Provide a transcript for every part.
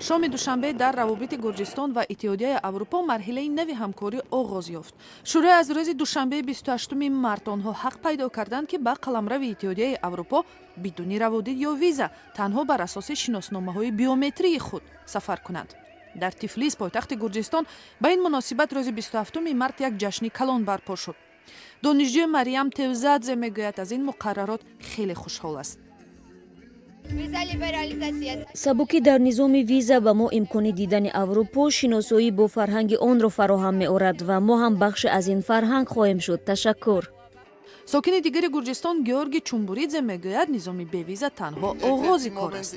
Шоми душанбе дар равобити Гурҷистон ва Иттиҳодияи Аврупо марҳилаи нави ҳамкорӣ оғоз ёфт. Шурӯъ аз рӯзи душанбеи 28 март онҳо ҳақ пайдо карданд, ки ба қаламрави Иттиҳодияи Аврупо бидуни раводид ё виза, танҳо бар асоси шиносномаҳои биометрии худ сафар кунанд. Дар Тифлис, пойтахти Гурҷистон, ба ин муносибат рӯзи 27 март як ҷашни калон барпо шуд. Донишҷӯи Мариям Тевзадзе мегӯяд, аз ин муқаррарот хеле хушҳол аст. Сабукӣ дар низоми виза ба мо имкони дидани Аврупо, шиносоӣ бо фарҳанги онро фароҳам меорад ва мо ҳам бахше аз ин фарҳанг хоҳем шуд. Ташаккур. Сокини дигари Гурҷистон Георги Чумбуридзе мегӯяд, низоми бевиза танҳо оғози кор аст.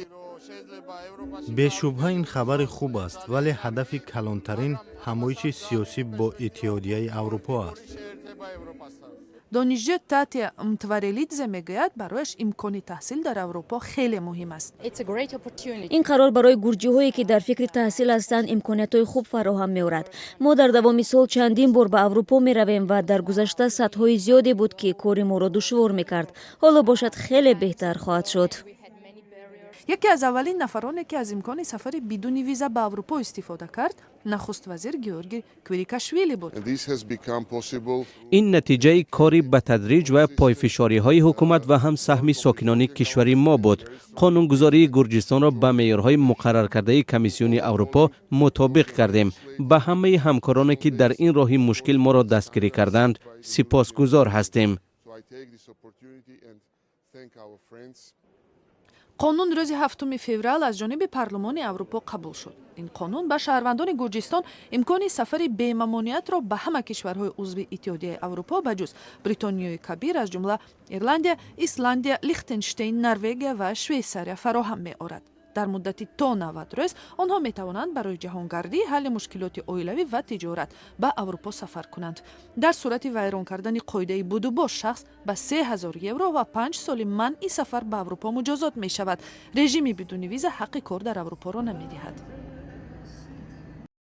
Бешубҳа, ин хабари хуб аст, вале ҳадафи калонтарин ҳамоиши сиёсӣ бо Иттиҳодияи Аврупо аст. Донишҷӯ Татя Мтварелидзе мегӯяд, барояш имкони таҳсил дар Аврупо хеле муҳим аст. Ин қарор барои гурҷиҳое, ки дар фикри таҳсил ҳастанд, имкониятҳои хуб фароҳам меорад. Мо дар давоми сол чандин бор ба Аврупо меравем ва дар гузашта садҳои зиёде буд, ки кори моро душвор мекард. Ҳоло бошад, хеле беҳтар хоҳад шуд. Яке аз аввалин нафароне, ки аз имкони сафари бидуни виза ба Аврупо истифода кард, нахуствазир Георги Квирикашвили буд. Ин натиҷаи кори ба тадриҷ ва пойфишориҳои ҳукумат ва ҳам саҳми сокинони кишвари мо буд. Қонунгузории Гурҷистонро ба меъёрҳои муқарраркардаи Комиссиони Аврупо мутобиқ кардем. Ба ҳамаи ҳамкороне, ки дар ин роҳи мушкил моро дастгирӣ карданд, сипосгузор ҳастем. Қонун рӯзи 7 феврал аз ҷониби Парлумони Аврупо қабул шуд. Ин қонун ба шаҳрвандони Гурҷистон имкони сафари бемамониатро ба ҳама кишварҳои узви Иттиҳодияи Аврупо, ба ҷуз Бритониёи Кабир, аз ҷумла Ирландия, Исландия, Лихтенштейн, Норвегия ва Швейсария фароҳам меорад. Дар муддати то 90 рӯз онҳо метавонанд барои ҷаҳонгардӣ, ҳалли мушкилоти оилавӣ ва тиҷорат ба Аврупо сафар кунанд. Дар сурати вайрон кардани қоидаи будубош шахс ба 3000 евро ва 5 соли манъи сафар ба Аврупо муҷозот мешавад. Режими бидуни виза ҳаққи кор дар Аврупоро намедиҳад.